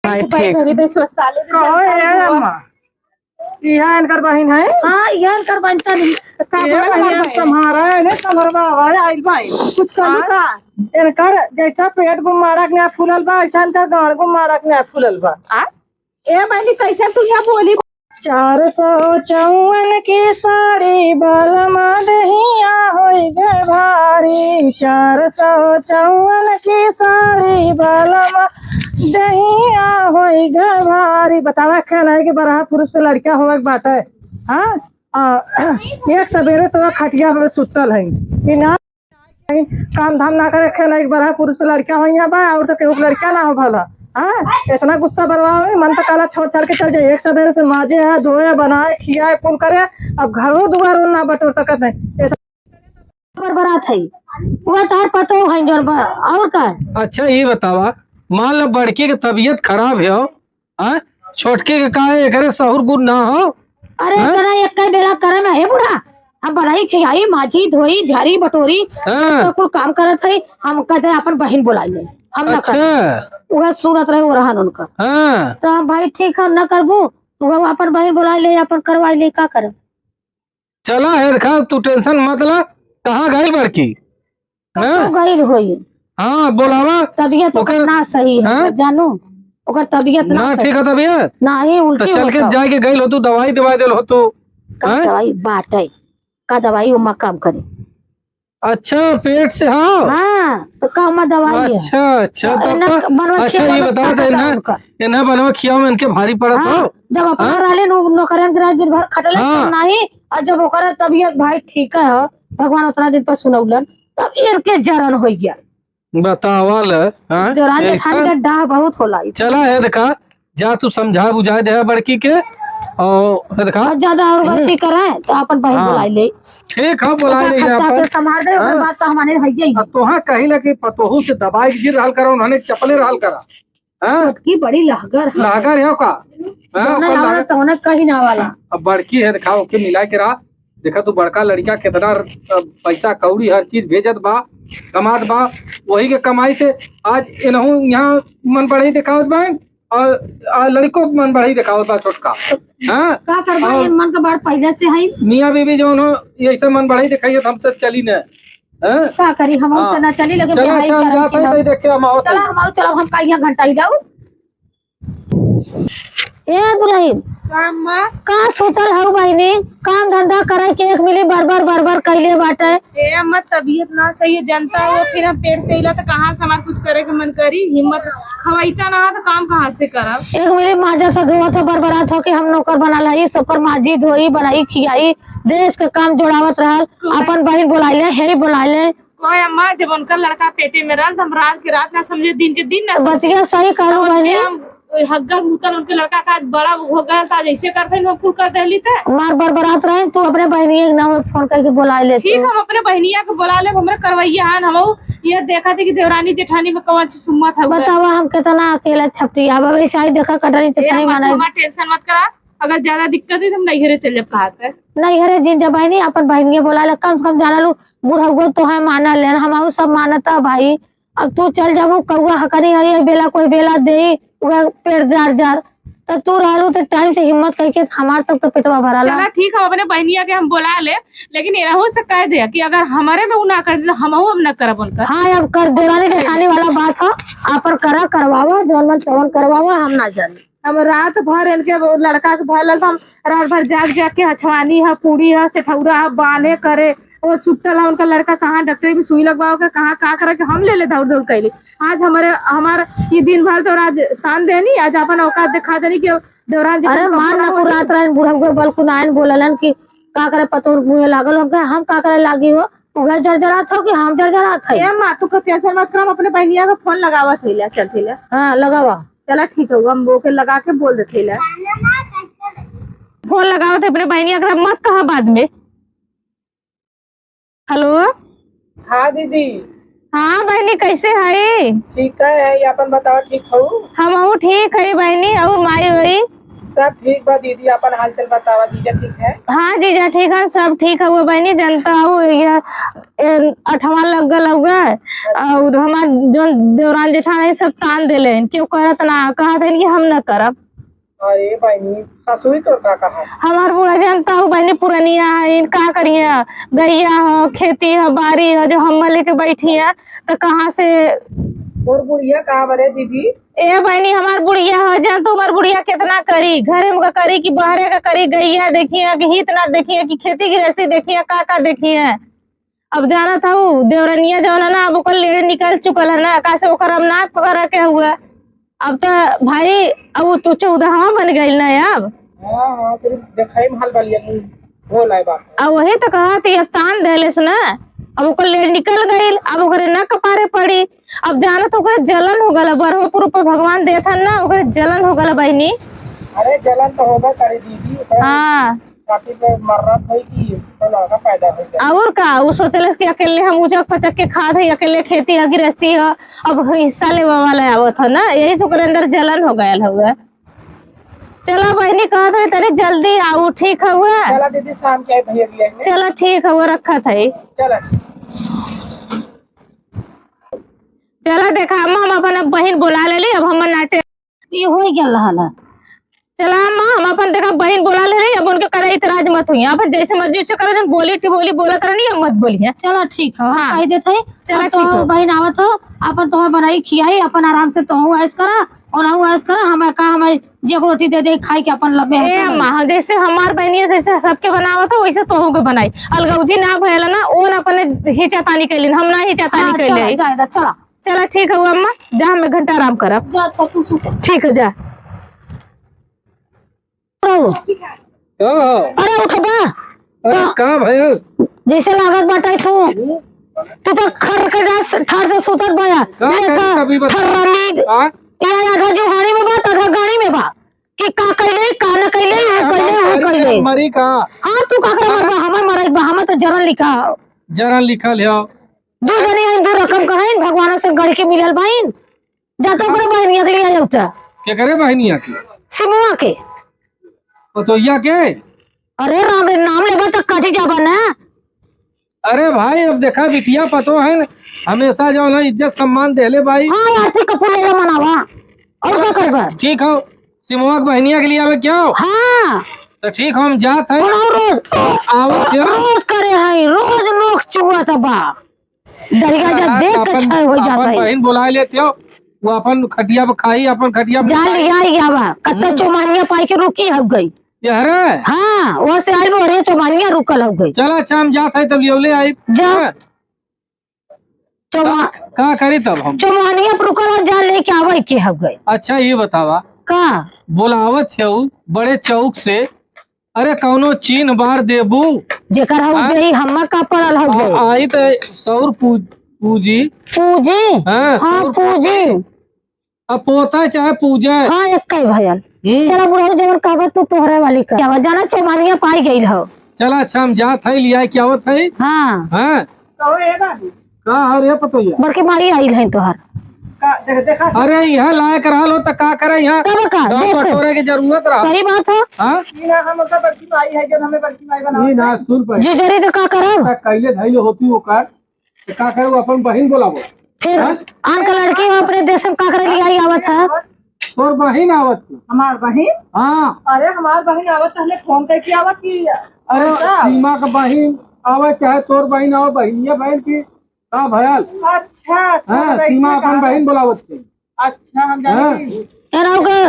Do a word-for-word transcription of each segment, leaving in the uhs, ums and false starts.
आई, ठीक। घरी दे, अस्पताल ले कहो, ए अम्मा, इहाँ इनकर बहिन है? हाँ, इहाँ इनकर बहिन तनी। का ये बोला बहिन हमार बहिन? तुम्हारा है, ने तुम्हार बाबा आइल भाई। कुछ कहलू हाँ? का? इनकर जैसा पेट गुम्माड़ा के ना फूलल बा, ऐसा इनकर गाँड़ गुम्माड़ा के ना फूलल बा। आ? ए बहिनी, कैसे तू यहाँ बोली? चार सौ चौवन की साड़ी बालमा दहिया होई गे भारी, चार सौ चौवन की साड़ी बालमा दहिया होई गे भारी। बतावा, खेल है कि बरहा पुरुष के लड़का होवे के बाटे, हाँ? आ, एक सबेरे तो खटिया पे सुतल है कि ना, काम धाम ना करे, खेल एक बड़ा पुरुष के लड़का हो यहाँ बा, और तो केहू के लड़का ना हो भला। हाँ, इतना गुस्सा बरवावे, मन तो काला छोड़ छाड़ के चल जाए। एक सबेरे से माजे है, धोए, बनाए, खियाए, कुल करे, अब घरो दुआरो ना बटोर सकत है। इतना बरबरात है, वह तोहर पतो है जौन बा, और का? अच्छा, ये बतावा, मान लो बड़की के तबीयत खराब है, हाँ? छोटकी के का एकरे सहूर गुण ना हो? अरे, हाँ? एकरा एक कई बेला करे में, हे बूढ़ा, हम बनाई, खियाई, माजी, धोई, झारी, बटोरी, हाँ। तो कुल काम करत है, हम कहते हैं, "अपन बहिन बुलाई ले, हम ना अच्छा। करब।" उहे सुनत रहे, वो रहन उनका। हाँ। तो हम, "भाई, ठीक है, ना करबू, तू हम अपन बहिन बुलाई ले, अपन करवाई ले, का करब?" चला है, देखा, तू tension मत ला। कहाँ गइल बड़की? हाँ? कतौ गइल होई। हाँ, बोलावा। तबीयत ओकर ओकर ना सही है, हाँ? जानू, ओकर तबीयत ना ना सही। ठीक है तबीयत? नाही, तो उल्टी चल के होता। जाए के गइल हो तू, दवाई दवाई देल हो तू, का हाँ? दवाई बाटे? का दवाई ओमा काम करे? अच्छा, पेट से हो? हाँ, तो का ओमा दवाई है? अच्छा, अच्छा, तो तब इन्हें तो, बनवा अच्छा, खियावा ये में बताओ तो ताकत इन्हें, है उनका। इन्हें बनवा खियावा में इनके भारी पड़त हाँ, हो? जब अपना हाँ? रहले नु-, नौकरन के राज दिन भर खटले, हाँ। तब नाही, और जब ओकरा तबीयत भाई ठीक है, भगवान उतना दिन पर सुनौलन, तब इनके जरन हो गया। बतावा ले, हाँ? देवरान जेठानी ऐसा? का डाह बहुत होला। चला है देखा, जा तू समझा बुझा दे बड़की के, और है देखा। और ज्यादा और हम्म। गलती करे तो अपन बहिन हाँ। बुलाई ले। ठीक है, बुलाई ओकरा ले जा खर्चा अपन। के संभाल दे, ओकर हाँ। बाद तो हमारे है ही। अब तोहा कही ला कि पतोहू से दबाई गिर रहल करा, उन्होंने चपले रहल करा। हाँ? छोटकी बड़ी लहगर है। लहगर है का? हाँ, जौने अपन आवाला लहगर। तौने कहीं ना आवाला। अब बड़की है, देखा, ओके मिला के रहा। देखा तू बड़का लड़का कितना, अ, पैसा कौड़ी हर चीज भेजत बा, कमात बा, वही के कमाई से आज इनहू यहाँ मन बढ़ई देखावत बा और, और लड़को मन बढ़ई देखावत बा छोटका। हाँ? का करबा, और ये मन के बड़ पहले से है। मियाँ बीबी जौन हो, ये ऐसे मन बढ़ई देखाई है, तो हमसे चली न। हैं? का करी, हम हाँ। से ना चली, लेकिन चला, बिहाई अच्छा, हम करम जात के है, हम। सही देख के हम आवत चला, है। हम आओ, चला, हम का यहाँ घंटा ही जाऊ। ए दुलहिन, का अम्मा? का सोचल हऊ बहिनी? काम धंधा करे के एक मिली बरबर बरबर कइले बाटे। ए अम्मा, तबीयत ना सही है, जनता हो, फिर हम पेट से इला तो कहाँ से हमार कुछ करे के मन करी? हिम्मत खवाइता ना है तो काम कहाँ से करब? एक मिली माजा से धोवत हो, बरबरात हो कि हम नौकर बनल हई, सबकर माजी, धोई, बनाई, खियाई, देश के काम जोड़ावत रहल, कोई अपन बहिन बोलाइले, हेई बोलाइले। कोई अम्मा, जब उनका लड़का पेटे में रहल, तो हम रात के रात ना समझे, दिन के दिन ना तो समझे। बतिया सही कहलू समझ के बहिनी। हम हग्गल मुतल उनके लड़का का आज बड़ा हो गया था, जैसे करते हैं, हम कुल कर देली थे। मार बरबरात रहे, तू अपने बहिनिया के नाम पे फोन करके बोला ले ठीक, तू। हम अपने बहिनिया के बोला ले, हमरे करवैया हन, हम ये देखा थे कि देवरानी जेठानी में कौन सी सुम्मत है। बतावा, हम कितना अकेला छपटी, अब वैसे आई देखा कटरी ए, जितनी मत, मनाई। हमार टेंशन मत करा, अगर ज्यादा दिक्कत है तो हम नैहरे चल जब कहा थे। नैहरे जिन जब बहिनी, अपन बहिनिया बोला ले, कम से कम जाना लू, बुढ़ौगो तो है माना लेन, हम सब मानता भाई। अब तू चल जाबू, कौआ हकनी है, ये बेला कोई बेला दे, वह पेट जार जार। तब तू रहलू तो टाइम से हिम्मत करके हमार सब तो पेटवा भराला। चला ठीक, हम अपने बहिनिया के हम बोला ले, लेकिन एहू से कह दे कि अगर हमारे में उ ना कर दे तो हमहू अब ना करब उनका। हाँ, अब कर देरानी जेठानी वाला बात हो, आपन करा करवावा, जौन मन तौन करवावा, हम ना जानी। हम रात भर इनके वो लड़का के भर लल, हम रात भर जाग जाग के हछवानी है, पूड़ी है, सेठौरा है, बान्हे करे, वो सुतल है, उनका लड़का कहाँ डॉक्टरी में सुई लगवाओ के, कहाँ का करे के, हम ले ले दौड़ दौड़ कैली। आज हमारे, हमार ये दिन भर तो आज तान देनी, आज अपन औकात दिखा देनी कि दौरान अरे जितना मार कपड़ा ना हो कुरात रहन, बुढ़ऊ के बल कुनाइन बोललन कि का करे पतोर मुँहे लागल, हम कहे, "हम का करे लागी हो? उहे जरजरात हो कि हम जरजरात है?" ए माँ, तू को टेंशन मत कर, हम अपने बहनिया का फोन लगावा थैला, चल थैला। हाँ, लगावा। चला ठीक है, हम ओके लगा के बोल देते ला। फोन लगावत है अपने बहनिया के, मत कहा बाद में। हेलो। हाँ दीदी। हाँ बहनी, कैसे है? ठीक है, है, अपन बताओ, ठीक हो? हमहू ठीक है बहनी, और माई होई? सब ठीक बा दीदी, अपन हालचाल बतावा, जीजा ठीक है? हाँ जीजा ठीक है, सब ठीक हउवे बहिनी। जनता हउ ये, ए, अठवा लग गल हउवे, और हमार जउन देवरान जेठान है सब तान देले हैं, केहू करत ना, कहत हैं कि हम न करब। अरे बहिनी, ससुरी तोर का कहा? हमार बूढ़ा जनता हउ बहिनी, पुरनिया है, का करिए, गइया हो, खेती हो, बारी हो, जो हम लेके बैठी है तो कहाँ से? तोर बुढ़िया कहाँ बरे दीदी? ए बहिनी, हमार बुढ़िया हो जान तो हमार बुढ़िया कितना करी, घरे में का करी कि बहरे का करी, गइया देखिए कि हित ना देखिए कि खेती गृहस्थी देखिए, का का देखिए। अब जानत हउ देवरनिया जउन है ना, अब ओकर लेड़े निकल चुकल है ना, का से ओकर अब ना करे के हुआ। अब त भाई, अब उ तो चौदहवा बन गइल ना अब। हाँ, हाँ, सिर्फ देखाई में हाल बलिया मुंह भोल आए बाप। अब वही तो कहत ही, अब तान देलेस ना, अब ओकर लेड़ निकल गइल, अब ओकरे ना कपारे पड़ी। अब जानत ओकरे जलन हो गल, बरहो पुरुप भगवान देत हन ना, ओकरे जलन हो गल बहिनी। अरे जलन तो होबे करे दीदी, ओकरे हाँ। छाती पे मर्रत होई कि तो लड़का पैदा हो जाए। और का, उ सोचलस कि अकेले हम उचक पचक के खात हई, अकेले खेती ह, गृहस्थी ह, अब हिस्सा लेवे वाला आवत ह ना, यही से ओकरे अंदर जलन हो गयल हउवे। चला बहिनी, कहत हई तनी जल्दी आऊ, ठीक हउवे? चला दीदी, शाम के आई भैया के लिए। चला ठीक हउवे, रखत हई। चला। चला देखा अम्मा, हम अपन अब बहिन बोला लेली, अब हमर नाटे ई होइ गयल रहल है। चला अम्मा, हम अपन देखा बहिन बोला लेली, अब उनके करे इतराज मत हुई, अपन जैसे मर्जी उसे करे, जन बोली टिबोली बोलत रहनी, अब मत बोली है। चला ठीक है, हाँ। कहि देत हई, चला अब ठीक तोहर है। बहिन आवत हो, अपन तोहर बनाई खियाई, अपन आराम से तोहू ऐश करा, और अहू ऐश करा, हम का, हम जे को रोटी दे दे खाई के अपन लबे ए अम्मा, हम जैसे हमार बहिनिया जैसे सबके बनावत हो, वैसे तोहू के बनाई। अलगौजी ना भयल ना, ओन अपने हिचातानी कैलिन, हम ना हिचातानी हाँ, कैले। चला, जाए दा, चला। चला ठीक है अम्मा, जा हम एक घंटा आराम करब। जा, अच्छा, तू सुत। ठीक है, जा। रहो। का हो? अरे उठ बा। अरे का? का भयल? जैसे लागत बाटे तू, हम्म? तू तो खर के जा, ठार से सुतत बाया। का देखा, करी कभी बता? खर्रानी, हाँ? या आधा जुहानी में बा, आधा गाड़ी में बा। कि का कैले, का न कैले, ऊ कैले, ऊ कैले। मरी का? हाँ, तू का करे मरबा, हमें मराई बा, हमें तो जरन लिखा। जरन लिखल है। दू जने हईन, दू रकम का हईन, भगवान से गढ़ के मिलल बाइन। जा तो ओकरे बहिनिया के लिए आ जाऊ त। के करे बहिनिया के? सिमुआ के। पतोहिया के? अरे राम रे, नाम लेबा त कटी जाबा ना। अरे भाई, अब देखा बिटिया पतो है, हमेशा जो है इज्जत सम्मान देले भाई। हाँ, आरती कपूर लेला मनावा। और का करबा? ठीक हो, सिमुआ के बहिनिया के लिए आवे क्या हो? हाँ। तो ठीक हो, हम जात है। और रोज। आवत क्या? रोज करे है, रोज नोक चुआ त बा। दरिया जा हाँ, देख के अपन, छय हो जात अपन है। बहिन बुलाए लेते हो, वो अपन खटिया पे खाई, अपन खटिया पे जा खाई। लिया ही आवा, कत्ता हम्म। चौमानिया पाई के रुकी हो गई। ये हरे? हाँ, वो से आई वो रे चौमानिया रुकल हो गई। चला अच्छा, हम जात है तब लियोले आई। जा। हाँ। चौमा-, का, का करी तब हम? चौमानिया पर रुकल हो, जा लेके आवे के हो गई। अच्छा, ये बतावा। का? बुलावत है उ बड़े चौक से, अरे, कौनो चिन्ह बार देबू? जेकर हऊ हाँ? देही, हम्मा का पड़ल हऊ आ-, देही? आई त सौर पू-, पूजी। पूजी? हाँ, हाँ, सौर पूजी। अब पोता चाहे पूजे। हाँ, एक कई भयल। हम्म। चला बुढ़ऊ, जवन कहबे तू तोहरे वाली कर। क्या जाना चौमानिया पाई गइल हो। चला, अच्छा, हम जात है, लिया के आवत है। हाँ। हाँ। कहो ए बाबू। का हो रे पतोहिया? बड़की माई आइल है तोहर। का, देख, देखा। अरे, यहाँ लायक रहल हो त का करे यहाँ? तब का? गाँव देखो। बटोरे के जरूरत रहा। सही बात हो। हाँ? ई ना हम ओकर बड़की माई है, जब हमें बड़की माई बनावत ई ना है। सुन पड़े। जो जरी तो का करब? त कैले धैले होती ओकर, त का करब? अपन बहिन बोलाबो। फिर हाँ? आन का लड़की हो अपने देश में का करे लिया आवत है? तोर बहिन आवत है। हमार बहिन? हाँ। अरे, हमार बहिन आवत, हमें फोन करके आवत कि अरे, ऐसा? सीमा का बहिन आवे, चाहे तोर बहिन आवे, बहिनिया बहिन की का भयल? अच्छा, अच्छा, हाँ, वैसे सीमा अपन कहा? बहिन बुलावत थी। अच्छा, हम जाने हाँ। कि ए, राव के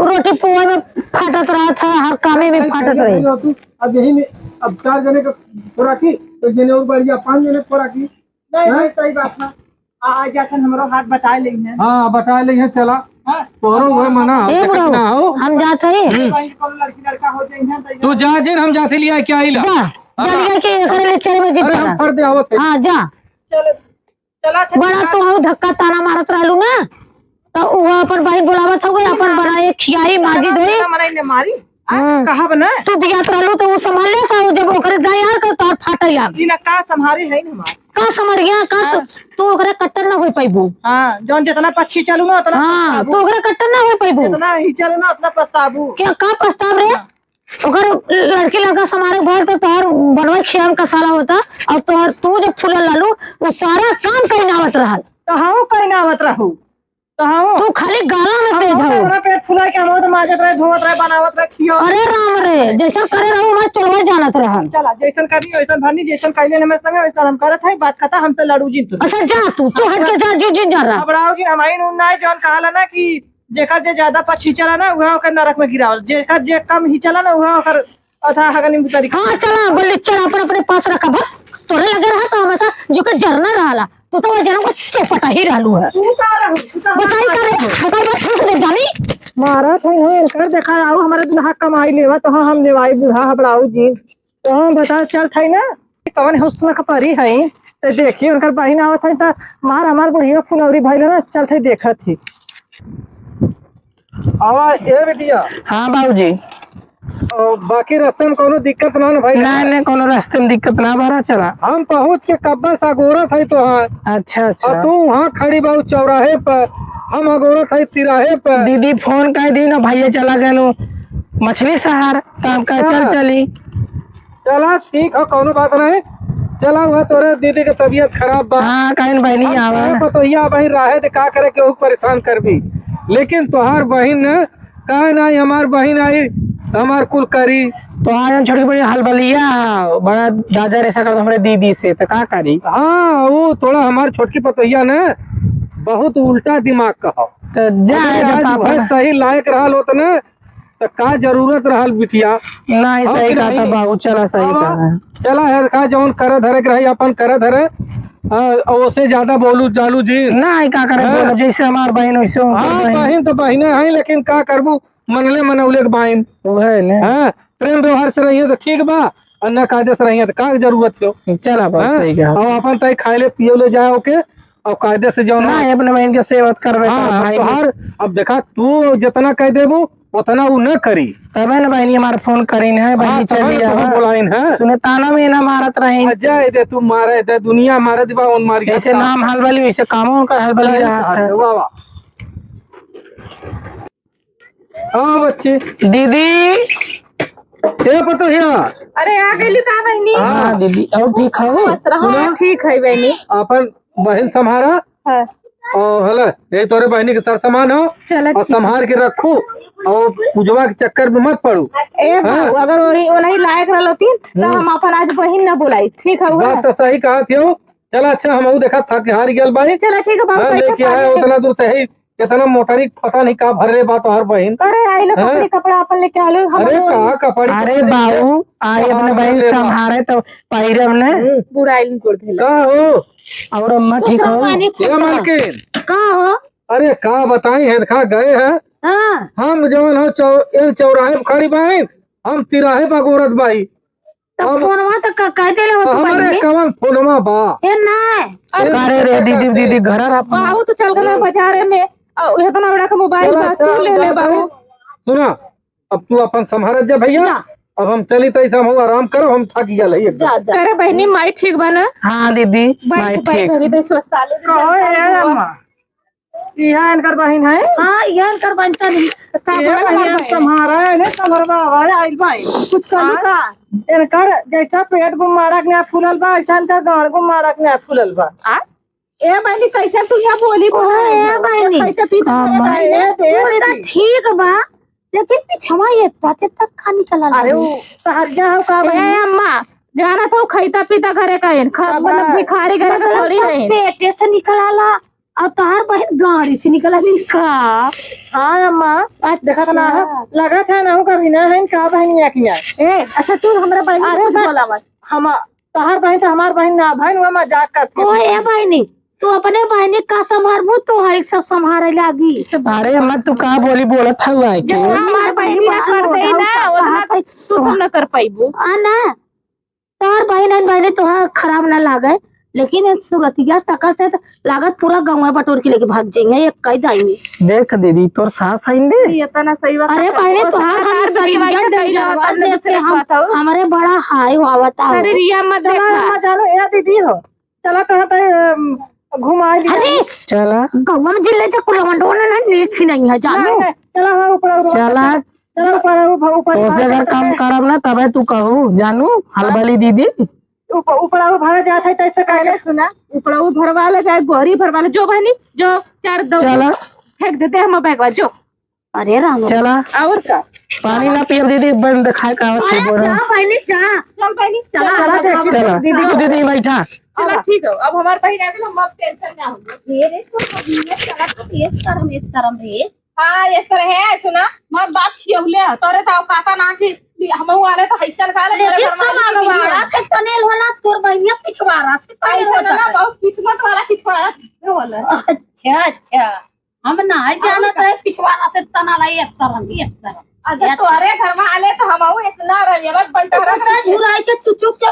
रोटी पुआ में फाटत रहत है, हर कामे में फाटत रही। अब यही में, अब चार जने का खोराकी, एक जने और बढ़िया, पाँच जने खोराकी। नहीं, हाँ? नहीं, सही बात है। आ, आ जातन हमरो हाथ बटाए लेई है। हाँ, बटाए लेई है, चला। हाँ। तोहरो हुए मना हो, ए बुढ़ऊ, ना हो। हम जात हई। हम्म। वहीं कौन लड़की लड़का हो जाई है, तो तू जा, जिन हम जाते लिया क्या आइला? जा, हाँ। जा लिया के एकरे ले चले में जिद अरे, हम करा। फर दे आवत है। हाँ, जा। चलो, चला, अच्छा, बड़ा चला। तू हऊ धक्का ताना मारत रहलू ना, तो वो अपन बहिन बुलावत हो गई, अपन बनाए खियाई, माजी धोई। ताना मारी ने मारी। आ, हम्म। कहा बना? तू बियात रहलू तो वो संभाल ले, तो जब ओकरे गाय आल तो तोर फाटे लाग। ई ना का संभारी है न हमार। का समरिया, का तू, हाँ। तू ओकरा कट्टर ना होइ पइबू। हाँ, जौन जितना पक्षी चलू ना, उतना हाँ, पछताबू। तू ओकरा कट्टर ना होइ पइबू। जितना ही चलू ना, उतना पछताबू। क्या, का पछताब रे? हाँ। ओकर लड़की लड़का समारे भर तो तोहर बनवा के श्याम का साला होता, और तोहर तू जब फूलल लालू, वो सारा काम कहीं ना आवत रहल। तो हाँ, कहीं ना आवत रहू। कहाँ? तू खाली गाला में हम तेज हो। तेरा पेट फुलाए के हम तो माजत रहे, धोवत रहे, बनावत रहे, खियावत अरे रहे। राम रे, जैसन करे रहू, हमार चोरवा जानत रहन। चला, जैसन करनी, वैसन भरनी, जैसन कैले हमें संगे, वैसन हम करत है, बात खत्म, हम तो लड़ू जिन तू। अच्छा, जा तू, तू हट के जा, जिन, जिन जा रहा। घबराओ जिन, हम आई नून ना है, जौन कहाला ना कि जेकर जे ज्यादा पक्षी चला ना, उहे ओकर नरक में गिरावल, जेकर जे कम ही चला ना, उहे ओकर अथा हगनी मुतारी। हाँ, चला, बोले, चला, अपन अपने पास रखा, बस तोरे लगे रहा तो हमेशा जो के जरना रहला। तू तो वो जनों को चौपटा ही रहलू है। तू का रहू? तू तो बताई हमार करे, रहू। बताई बस ठूस दे जानी। मारा था, हो एकर देखा, आऊ हमारे दुल्हा कमाई लेवा, तो हाँ, हम लेवाई बूढ़ा हबड़ाऊ जी। तो हाँ, बता, चल थाई ना, कौन हुस्न का परी है, तो देखी, उनकर बहिन आवत है, तो मार हमार बुढ़िया फुलौरी भइल ना, चल थाई देखत ही। आवा, ए बिटिया। हाँ बाबूजी। और बाकी रास्ते में कौनो दिक्कत ना न भाई? नहीं, नहीं, कौनो रास्ते में दिक्कत ना बा, चला। हम पहुँच के कब्बा से अगोरत है तोहार। अच्छा, अच्छा। और तू वहाँ खड़ी बा चौराहे पर, हम अगोरत है तिराहे पर। दीदी फोन कर दी ना, भैया चला गए नु मछली शहर, तो हम कहे चल हाँ। चली। चला ठीक है, कौनो बात नहीं। चला, वह तोरे दीदी के तबीयत खराब बा। हाँ, कहीं बहिनी हम आवा। तोरे पतोहिया बहिन रहे तो का करे, केहू के परेशान करबी। लेकिन तोहार बहिन न, का ना, हमार बहिन आई, हमार कुल करी। तोहार जौन छोटकी बड़ी हलबलिया है, बड़ा दाजा रेसा करत हमरे दीदी से, तो का करी? हाँ, वो थोड़ा हमार छोटकी पतोहिया न, बहुत उल्टा दिमाग का हो। तो जा, अरे, जब आज पापा वह ना सही लायक रहल होत न, त का जरूरत रहल बिटिया? नहीं, हाँ सही कि कहा था नहीं? बाबू, चला सही आवा, कहा है। चला है का जौन करे धरे के रही अपन करे धरे, हाँ, और ओसे ज्यादा बोलू जालू जी। नहीं, का करे हाँ। बोला, जैसे हमार बहिन वैसे उनकर हाँ, बहिन। बहिन तो बहिने है, लेकिन का करबू, मनले मनौले के बहिन। वो है ने। हाँ, प्रेम व्यवहार से रहिए तो ठीक बा, और ना कायदे से रहिए तो का जरूरत हो? चला बात हाँ? सही कहा। और अपन तय खाए ले पिए ले जाए ओके, और कायदे से जौन ना, है। अपने बहिन के सेवत करबे हाँ, कर भाई। तोहार, अब देखा, तू जितना कह देबू, उतना उ न करी। तबे न बहिनी हमार फोन करीन है, बहिनी हाँ, तबे चली न तोहर आवा। बोलाइन है। सुने ताना में ना मारत रही। आ, जाए दे, तू मारे दे, दुनिया मारे दे, बा, उन मारी जैसे खाता। नाम हलबली, वैसे कामों का हलबली सही रहा बात है। है, वाह, वाह। हाँ, बच्ची। दीदी। ए, पतोहिया। अरे, आ गइली का बहिनी? हाँ। हाँ, दीदी, और ठीक हो? बस रहो, सुना? ठीक है बहिनी। अपन बहिन सम्हारा। हाँ। और हला, यही तोरे बहिनी के सर समान हो। चला, और ठीक। सम्हार के रखू और पूजवा के चक्कर में मत पड़ू। ए हाँ? बाबू, अगर वही, वो नहीं लायक रहलतीन, तो हम्म। हम अपन आज बहिन ना बुलाई, ठीक है? बात तो सही कहा थियो। चला, अच्छा, हम देखा था कि हार गल बाई। चला, ठीक है बाबू, हाँ, पैसा लेके आए पानी उतना दूर से ही, इतना मोटरी पता नहीं का भरले बा तोहार बहिन। अरे, आई लो, हाँ? कपड़े, कपड़ा अपन लेके आ लो, हम अरे, लोग कहाँ कपड़ी अरे कपड़े बाबू, आई हाँ, अपने बहिन ले लो। सम्हारे तो पहिरब ने। हम्म। बुराई नहीं कर देला। का हो? और अम्मा खुश ठीक रहो हो? मालिक, खुश ए रहो। मालकिन। का हो? अरे का बताई है, खा गए हैं। हाँ। हम जवन हो चौ-, इन चौराहे पर खड़ी बाइन, हम तिराहे पर गोरत बाई। तब अब फोनवा तो क-, कह देले हो तू हमरे बहिनी। कवन फोनवा बा? ए ना। अरे अरे रे दीदी, दीदी, घर रहा। बाबू तो चल गए बाजारे में, और इतना बड़ा का मोबाइल चला, बा, तू चल, ले ले जा बाबू। तू। सुना, अब तू अपन संभारत जा भैया, जा। अब हम चली तई से हम आराम करो, हम थक गल है एकदम। जा, जा। अरे बहिनी, माई ठीक बा ना? हाँ दीदी, बैठ, माई बैठ, ठीक। घरी दे, स्वस्थ आले दे, कहो, जा, ए जा। अम्मा, इहाँ इनकर बहिन है? हाँ, इहाँ इनकर बहिन तनी। का ए बोला बहिन, हमार बहिन? संभारा है, ने संभरवा आवाज आइल बा। कुछ कमी हाँ। का? इनकर जैसा पेट गुम्माड़ा के ना फूलल बा, ऐसा इनकर गाड़ गुम्माड़ा के ना फूलल बा। आ? ए बहिनी, कैसे तू यहाँ बोली बोला ओए, है? ए बहिनी। कैसे पीछे हाँ, बोला माँ। है? ए, दे वो तो दीदी। ठीक बा, लेकिन पिछवा ये तक, तक का निकला अरे, लागी? वो सहरिया हो का ए बहिनी? अम्मा, जाना तो खैता पीता घरे का है, खा-, अब मतलब भिखारी घरे का मतलब थोड़ी सब है। पेटे से निकलाला, और तोहार बहिन गाड़ी से निकला नहीं का? हाँ अम्मा, अच्छा। देखत ना है, लगत है ना हो कभी ना है का बहिनिया किया। ए, अच्छा तू हमरा बहिन अरे कुछ बा-, बोला मत। हम, तोहार बहिन तो हमार बहिन ना, बहिन वो मजाक करती ओ है। ए बहिनी, तू अपने बहिनी का संभारबू, तोहरे सब संभारे लागी। अरे अम्मा, तू का बोली बोलत हऊ आए के? जब हमार बहिनी ना कर दे ना, उतना तो तू सब ना कर पाइबू। आ ना, तोहर बहिन है, बहिनी तोहर खराब ना लागे, लेकिन ये सुरतिया तका से तो लागत पूरा गाँव बटोर के लेके भाग जाएंगे, एक कई दाई में। देख दीदी, तोर सास है ने? ये इतना सही बात अरे है। बहिनी, तोहार हम सरिया डेंजरवा देख के हम, हमरे बड़ा हाय हो आवता हो। अरे रिया मत चला, देखा। अम्मा जानो, ए दीदी हो। चला, कहाँ पे, अम, घुमाई लिया। अरे, चला। गौवा में जिले जा कुलवंडो ने ना नीच नहीं है, जानू। नहीं, नहीं, चला, हाँ, ऊपर, ऊपर, चला। चला, ऊपर, ऊपर, ऊपर, तोसे ऊपर, अगर काम करब ना, तबे तू कहू, जानू, हलबली दीदी। ऊपर, ऊपर, ऊपर भरा जात है, तैसे कहले। पहले सुना, ऊपर भरवा ले, चाहे गोहरी भरवा ले, जो बहनी, जो चार दो चला। फेंक देते हम बैगवा, जो। अरे राम। चला। और का? पानी ना पियब दीदी, बंद खाए का आवत अरे है, बोला। जा बहनी, जा। चल बहनी, चला, चला, चला, चला। चला। दीदी, दीदी, बैठा। चला, ठीक है। अब हमार बहिन आ गइल, हम अब tension ना होई। ये रे, तो अब ये चला, तो ये करम, ये करम रे। हाँ, ये सर है, सुना, हमार बाप खियौले है, तोरे तो औकाता ना कि हम आले तो हैसन खा ले, लेकिन तोरे सब घरवाली आगे की वाला से टनेल होला, तोर बहिनिया पिछवाड़ा से टनेल ऐसे होला। ना, बहुत किस्मत वाला पिछवाड़ा होला। अच्छा, अच्छा। हम ना जानत रहे, पिछवाड़ा से तना लाई, एक तरह, एक तरह। अच्छा, तोहरे घर में आले तो हम आऊ इतना रहे, बस बंटवारा तो का झुराई के चुचुक के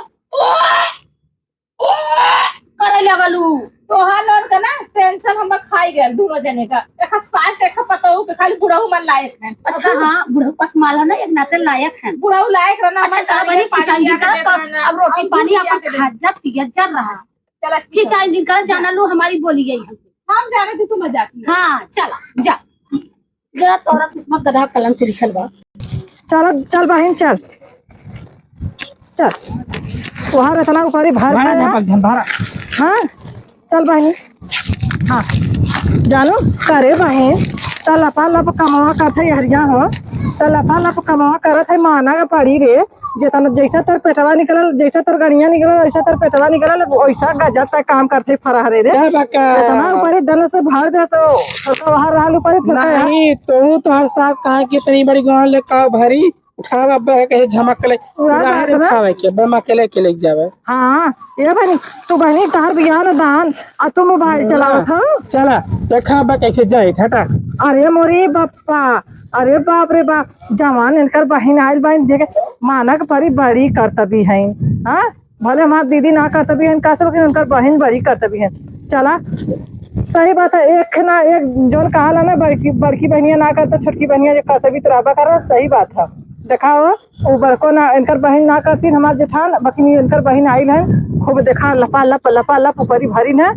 करे लगलू। तोहार लोग का ना tension हम खाई गए दोनों जने का। एक सास, एक पतोहू के, खाली बुढ़ऊ मन लायक हैं। अच्छा, हाँ, बुढ़ऊ पस माला ना, एक नाते लायक हैं। बुढ़ऊ लायक रहना, अच्छा, हमारे तो बनी पानी किचन लिया का, के देत रहना, अब रोटी हम पानी दूध लिया अपन के देत खात जा, पियत जा रहा। चला, ठीक ठीक है, है। जिनका जाना लो, हमारी बोली गई है। हम जाने थे, तू मजाक में। हाँ, चला, जा। जा, तोरा किस्मत गधा कलम से लिखल बा। चल, चल बहिन, चल। चल। तोहार इतना ऊपरी भार भाड़ा पड़ा। ना पग धन भाड़ा। हाँ? चल बहिनी। हाँ। जानू, करे बहिन, त लपा लप कमवा करत है हरिया हो। त लपा लप कमवा करत है, माना के पड़ी रे। जेतना, जैसा तोर पेटवा निकलल, जैसा तोर गड़िया निकलल, वैसा तोर पेटवा निकलल, वैसा गजब तक काम करते फरहरे रे। क्या बका? इतना ऊपरी दन से भर दे तो, तो वहाँ रहल ऊपरी थोड़ा। नहीं, तू तो हर सास कहाँ की इतनी बड़ी गाँव ले का भरी, उठावा अब्बा के कहे झमक ले, उड़ा उड़ा दे है ना? उठावे के, अब्बा माँ के लेके लेके जावे। हाँ, ये बहिनी, तू बहिनी तोहर बियाह न दान, आ तू मोबाइल हाँ, चलावत हो? चला, देखा अब्बा कैसे जाए, हटा। अरे मोरे बप्पा, अरे बाप रे बाप, जवान इनकर बहिन आइल बहिन देखे, मानक परी बड़ी करतबी हैं, हाँ? भले हमार दीदी ना करतबी हैं, का सब, लेकिन उनकर बहिन बड़ी करतबी हैं। चला, सही बात है, एक ना एक जौन कहाला ना, बड़की, बड़की बहिनिया ना करता, छोटकी बहिनिया जे करतबी तो रहबा करा, सही बात है। देखाओ, उ बड़को ना, इनकर बहिन ना करतीन हमार जेठान, बकिनी इनकर बहिन आइल हैं, खूब देखा लपा लप, लपा लप ऊपरी भरिन है,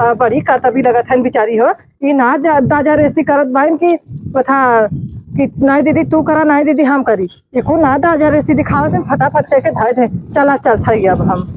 आ, बड़ी करतबी लगत हैं बिचारी हो। ई ना जा-, दाजा रेसी करत बाइन कि बता कि नाहीं दीदी तू करा, नाहीं दीदी हम करी। एको ना दाजा रेसी दिखावत हैं, फटाफट कह के धइ दे, चला चलत हई अब हम।